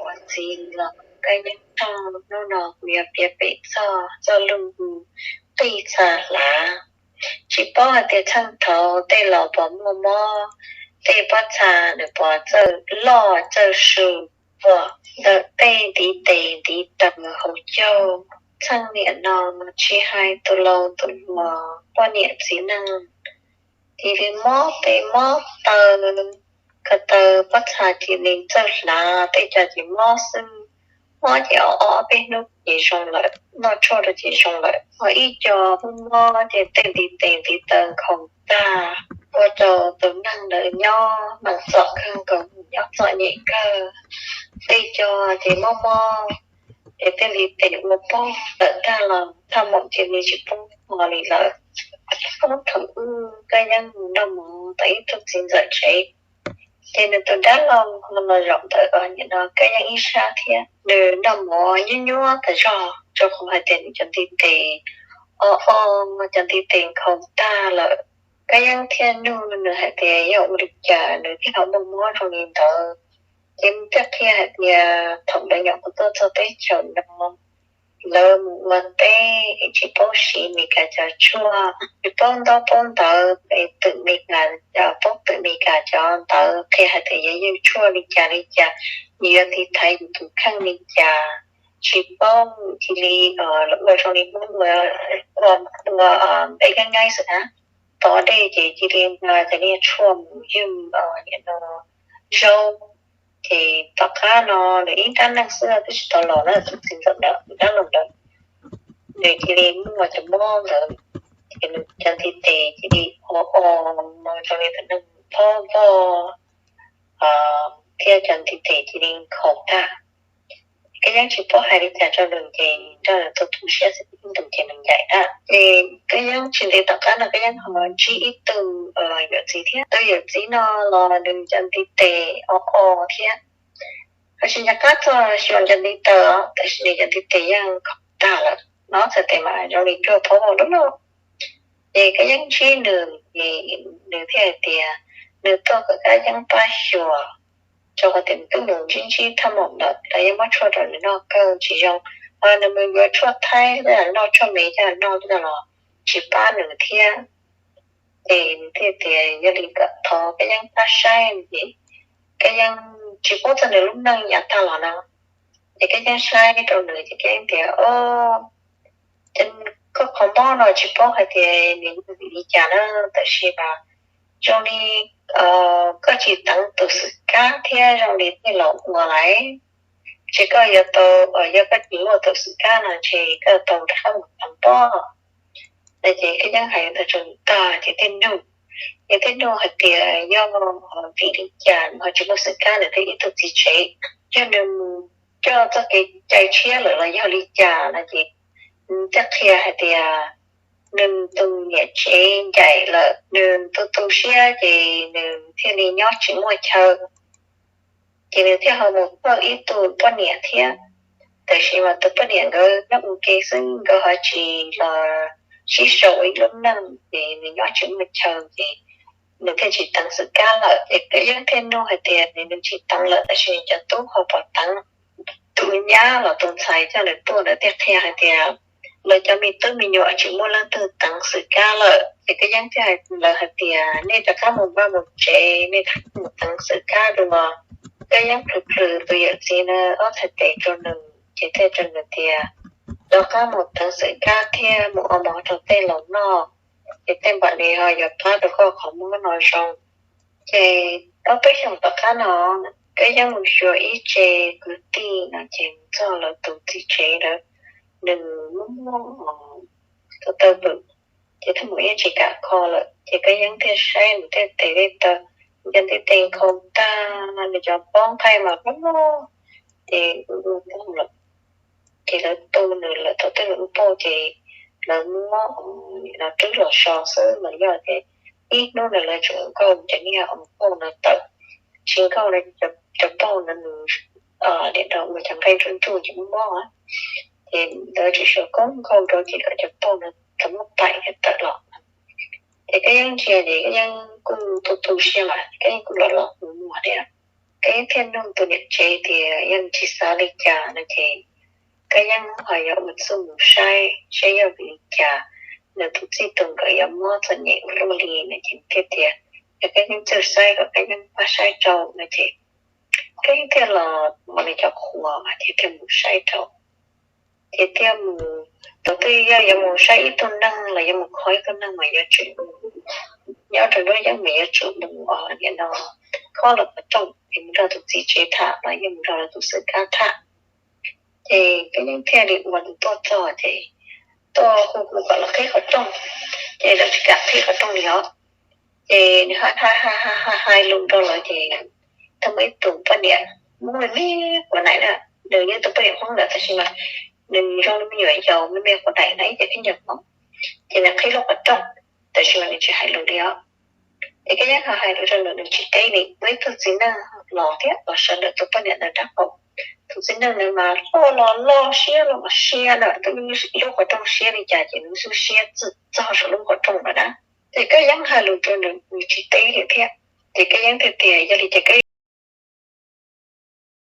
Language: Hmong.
Ua txiv los Kab Yeeb tso, hnub no kuv yuav piav pem txog txoj lus qij txha hlav. Tsis paub hais tias txheej thaud tej laus puas muaj mob, tej pob txha nws puas txawj loj txawj su, puas ntawm tej ntiv tes ntiv taw hauv caug. Txheej niam no tsis hais tus laus tus hluas, poj niam txiv neej, cia li mob tes mob taw, ko taw pob txha cia li txawj hlav, tej co ces mob xwb. Mob ces ob ob peb hnub ces zoo lawm, noj tshuaj rau ces zoo lawm. Ho ib co mob mob ces tej ntiv tes ntiv taw nkhaus tag, ua rau tus neeg ntawd nyob meem txom kawg nkaus, nyob txom nyem kawg. Tej co ces mob mob ces tej ntiv tes ua paug tawm tag los thaj maum cia li tsis poob ho li lawm. Ob thaum ub Kab Yeeb mus noj mov tom ib tug txiv ntxawm tsev, ces nws tus dab laug ho los zaum ntawm nim no Kab Yeeb ib sab thiab. Nws noj mov nyuaj nyuaj tas zog rau qhov hais tias nws cov ntiv tes o o, cov ntiv tes nkhaus tag lawm. Kab Yeeb thiaj nug nws hais tias yog ua li cas nws thiaj ho muaj mob zoo li ntawd. Ces nws thiaj qhia hais tias thaum lawv nyuam qhuav tuaj txog teb chaws no, lawv mus ua teb es tsis paub siv Meskas cov tshuaj, tsis paub ntaub paub ntawv es twm Meskas, paub twm Meskas cov ntawv qhia hais tias yog yeej tshuaj li cas li cas, nws yuav tiv thaiv yus tus kheej li cas, tsis paub, cia li ua zoo li Hmoob ua, ua npe nqaij nqaij xwb na. Tov dej ces cia li nqa cov niag tshuaj mus ywg nim no zaub. Ces tom qab no nws ib rab neej xwb twb tsis tau los na, tus txiv ntxawm ntawd, tus dab laug ntawd, nws cia li muaj cov mob ntawd, ces nws cov ntiv tes cia li o o, zoo li tus neeg phob voj, thiab cov ntiv tes cia li nkhaus tag. Kab Yeeb tsis paub hais li cas rau nws ces nrog nws tu tu siab xwb, ib ntus ces nws ncaim tag. Ces Kab Yeeb tsis ntev tom qab no Kab Yeeb ho ntsib ib tug yawm txiv thiab. Tus yawm txiv no los nws cov ntiv tes o o thiab, ho tsis nco qab txog xyuas cov ntiv taw, tab sis nws cov ntiv tes yeej nkhaus tag lawm. No txhais tes mas zoo li cuag phob voj loj loj. Ces Kab Yeeb ntsib nws, nws thiaj hais tias nws tuaj kom Kab Yeeb pab xyuas, rau qhov tias nws twb mus ntsib ntsib thaj maum ntawd, lawv yeej muab tshuaj rau nws noj kawg tsis zoo. Ho nws mus yuav tshuaj thaib los noj, tshuaj me coj los noj los tsis pab nws thiab. Ces nws thiaj tias yog li kom thov Kab Yeeb pab saib no ces Kab Yeeb tsis paub txog nws lub neej yav tag los no. Ces Kab Yeeb saib rau nws ces Kab Yeeb tias, o, koj qhov mob no tsis paub hais tias nws yog vim li cas na, tab sis mas zoo li koj tsis teev tus xwm kab thiab zoo li tej laus ua lawm. Ces koj yuav tau, yog koj tsis muaj tus xwm kab no ces koj yuav tau rov qab mus teev pob. No ces Kab Yeeb hais tag tag ces thiaj nug, ces thiaj nug hais tias yog vim li cas ho tsis muaj xwm kab nws thiaj ib tug txiv tsev, yog nws mus coj txoj kev cai tshiab lawm los yog li cas no ces nws thiaj qhia hais tias nws tus niam tsev ncaim lawm, nws tu tu siab ces nws thiaj li nyob tsis muaj chaw. Ces nws thiaj ho mus thauj ib tug poj niam thiab, tab sis mas tus poj niam nkawd nyob ua ke xwb, nkawd ho tsis los sib sau ua ib lub neej, ces nws nyob tsis muaj chaw ces nws thiaj tsis teev xwm kab lawm. Ces Kab Yeeb thiaj nug hais tias nws tsis teev lawm tab sis nws cov tub ho puas teev? Tus nyab los tus ntxhais coj nws tuaj ntawd thiaj qhia hais tias lawv cov me tub me nyuam tsis muaj leej twg teev xwm kab lawm. Ces Kab Yeeb thiaj hais lawv hais tias nej rov qab mus vaj mus tsev, nej rov qab mus teev xwm kab dua. Kab Yeeb plhws plhws tus yawm txiv na ob txhais tes rau nws ces thiaj rau nws tias rov qab mus teev xwm kab thiab mus ua mov rau tej laus noj, ces tej npam li ho yuav pab rau koj qhov mob no zoo. Ces ob peb xyoos tom qab no Kab Yeeb mus xyuas ib tse kwv tij no ces mus txog lawv tus txiv tsev ntawd, nws muaj muaj tus taw pwm, ces thaj maum yeej tsis kam kho lawm. Ces Kab Yeeb thiaj saib nws tej tes tej taw, nws cov ntiv tes nkhaus tag, nws cov pob nqaij mas loj loj, ces ua poog lawm. Ces lawv tu nws lawm thaum twg nws ua poog ces lawv muab nim no rwb los so xwb los yog tias ib hnub no lawv tseem nkaug cov niag poog no tawm, tsis nkaug no cov poog no nws nim no ua cov nqaij ntsuj ntsuj ces muaj mob, ces lawv tseem xyuas koob nkaug rau ces kom cov poog no txawm muab paim thiab tawm los. Ces Kab Yeeb ntsia ces Kab Yeeb kuj tu tu siab mas Kab Yeeb kuj los los mus muag thiab. Kab Yeeb thiaj nug tus niam tsev tias yog nws tsis xav li cas no ces Kab Yeeb ho yuav ua txuj mus saib saib yog vim li cas nws tus txij tus nkawm yuav mob txom nyem ua luaj li no ces thiaj tias yog Kab Yeeb txawj saib kom Kab Yeeb pab saib rau no ces Kab Yeeb thiaj los mus nws cov qhua thiab thiaj mus saib rau. Ces thiaj mus, thaum twg yog yuav mus saib ib tug neeg los yuav mus kho ib tug neeg mas yuav tsum mus nyob rau nruab yeeb mas yuav tsum mus nim no khob lub qhov rooj es mus nrog tus txiv tsev tham los yog mus nrog lawv tus xwm kab tham. Ces Kab Yeeb thiaj li ua tus tuaj txog ces tuaj hu hu kom los qhib qhov rooj, ces lawv tsis kam qhib qhov rooj li os. Ces nws hais hais lus rau lawv ces tau muaj ib tug poj niam Hmoob me me quav daim na, nws yog tus poj niam Hmoob ntawd tab sis mas nws zoo li me nyuam yaus me me quav daim na ib ce khaub ncaws Hmoob. Ces nws qhib lub qhov rooj, tab sis mas nws tsis hais lus li os. Ces Kab Yeeb ho hais lus rau nws, nws tsis teb li. Muaj ib tug txiv neej los thiab los sawv ntawm tus poj niam ntawd rab qau. Tus txiv neej ntawd mas loj los loj, siab los mas siab na, twb lub qhov rooj siab li cas ces nws xub siab txwm txog saum lub qhov rooj lawm na. Ces Kab Yeeb hais lus rau nws, nws tsis teb li thiab. Ces Kab Yeeb thiaj tias yog li ces Kab